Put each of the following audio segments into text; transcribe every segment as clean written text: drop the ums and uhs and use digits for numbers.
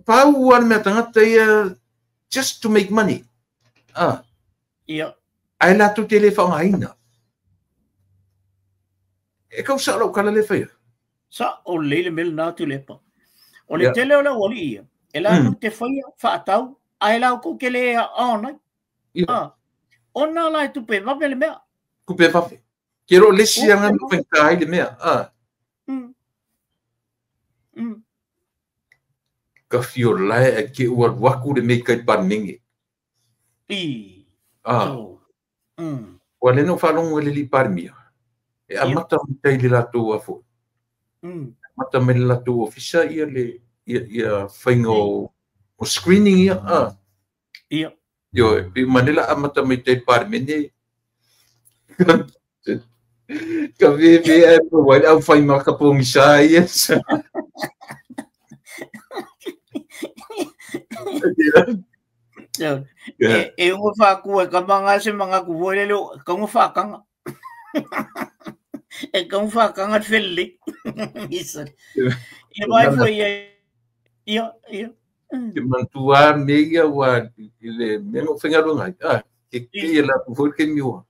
Pau a le mea tagata ia just to make money. Ah. Ia. Ae latou te le faaaogaina. E kau sao lau tala lea e faia. Sao lelei le mea lena Tuilaepa. O le tele o le aualii ia, e latou te faia, faatau, ae latou te le aoga ai. Ah. Ona la e tupe vave le mea. Tupe vave. Ke ro le isi aga na faigata ai le mea. Ah. Ka fiolae ae ke ua alu atu le mea i kai Palemene. I. Ah. Ua lea na ou faalogo i le alii Palemia, e amata mai tai i le latou a foi. Amata mai le latou ofisa ia le ia faiga o screening ia. Ah. Ia. Ioe, pe uma nei la amata mai tai Palemene. Ka veve ae maua ai le aufai maka pogisa ia. E unga whakua e kamanga se manga ku foi lele o kaunga whakanga. E kaunga whakanga te whelele. Isa. Ia mai foi ia. Ia, ia. Te manatua me ia ua i le mea na ou faigaluega ai. Ah, ke ke ia la foi ke miua.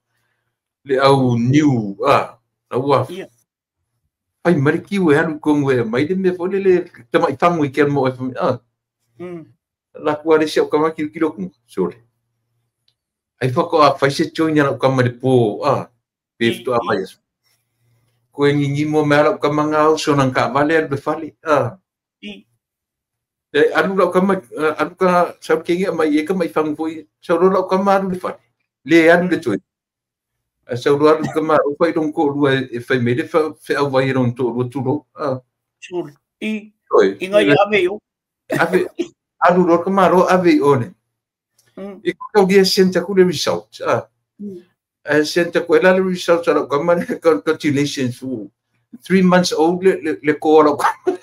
Le au niu, ah, ua fai mai le kiu e alu i tonu e aumai le mea foi lele tamai fagu i ke mo e ah. La kua le si au kama kilokilo atu, sole. Ai whakawa fai se join a lau kama i le pō, ah, pe faatoa mai aso. Koe ngingimo mai a lau kama ngā au sona kaavale alu le fale, ah. E alu lau kama, alu ka sau ke ngia mai e ka mai fagu foi, sau loa lau kama alu le fale. Le alu le join. Ae sau loa alu le kama au fai lona toalua e fai mai le feau vai e lona toalua tulou, ah. Sole. I. Oi. I ngai ave i o. Ave, alu loa le tamaloa ave i o le. I ko tau send aku le result. Ah. Ae send aku e la le result a lau kama le congratulations. 3 months old le ko a lau kama.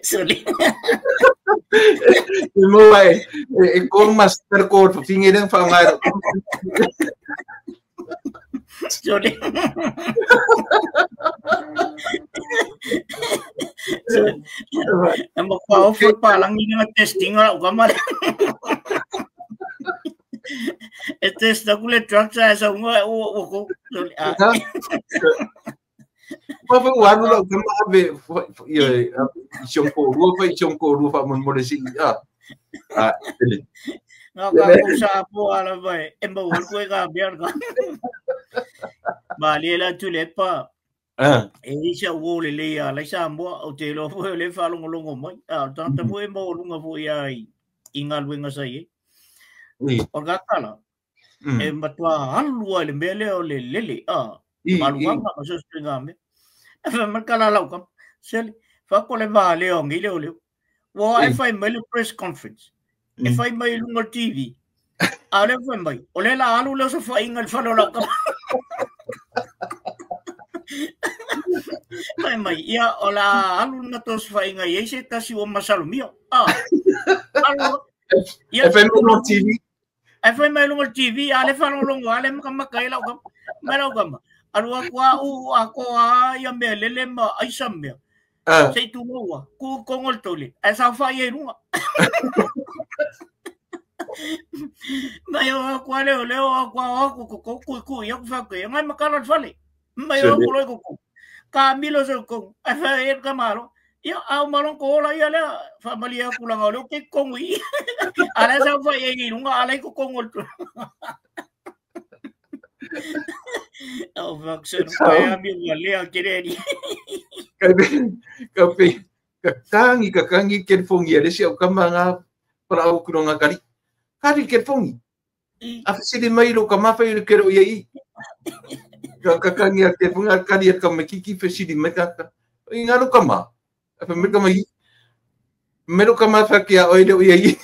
Sorry. E mo ai, e ko master ko finge le whangai lau kama. Sorry. Sorry. E mo kwa ofo palangi nga testing lau kama. E test aku le drugs a sa unga o ko. Sorry. Ah. Ua fai ua alu lau kama ave ia i si ona toalua fai i si ona toalua faamolemole se i a. Ah, ele. Ngā ka kou sa po ala vai e mau ai koe ka mea ka. Malie la Tuilaepa. Ah. E i sa uo le lei a lai Samoa o te iloa foi o le faalogologo mai. A o le tagata foi e maualuga foi a i galuega sa i ai. O le kakala, e matua alu ai le mea lea o le lele, a, maluaga ma so se ituaiga mea. E fai mai le tala a lau tama, Sele, faakoa le va lea o nei leoleo. Ua ae fai mai le press conference, e fai mai i luga o le TV, a o lea fai mai, o lea la alu le osofaiga i le fale o lau tama. Fai mai, ia, o la alu le matou osofaiga i ai se tasi ua masalomia. A, alu, ia, E fai mai luga o le TV. E fai mai luga o le TV, a le faalogologo, a le makamaka ai lau tama. Mai lau tama, alu atu a uu atoa a ia mea lele ma aisa ma mea. Se i tulou a, ku kongo le toilet, ae saofai ai i luga. Mai o aku a leo leo aku a o aku ko kui kui aku fa ke ngai makala le fale. Mai o aku loi ko. Ka milo so ko. Ai fa e ka malo. Ia au malon ko ola ia lea fa mali aku langa o leo ke kongo i. Ala sa fa e i lunga ala ko kongo. Au fa se no pa mi wa lea ke ni. Ka ka pe ka kangi ka kangi ke fongi ale si au kama nga para au kuno nga kari. Kari ke fongi. A fesili mai lo ka mafa i ke ro ia i. Ka ka kangi a ke fongi a kari a ka makiki fesili mai ka ka. I ngā lo kama. A fa me kama i. Me lo kama fa ki a oi le ia i.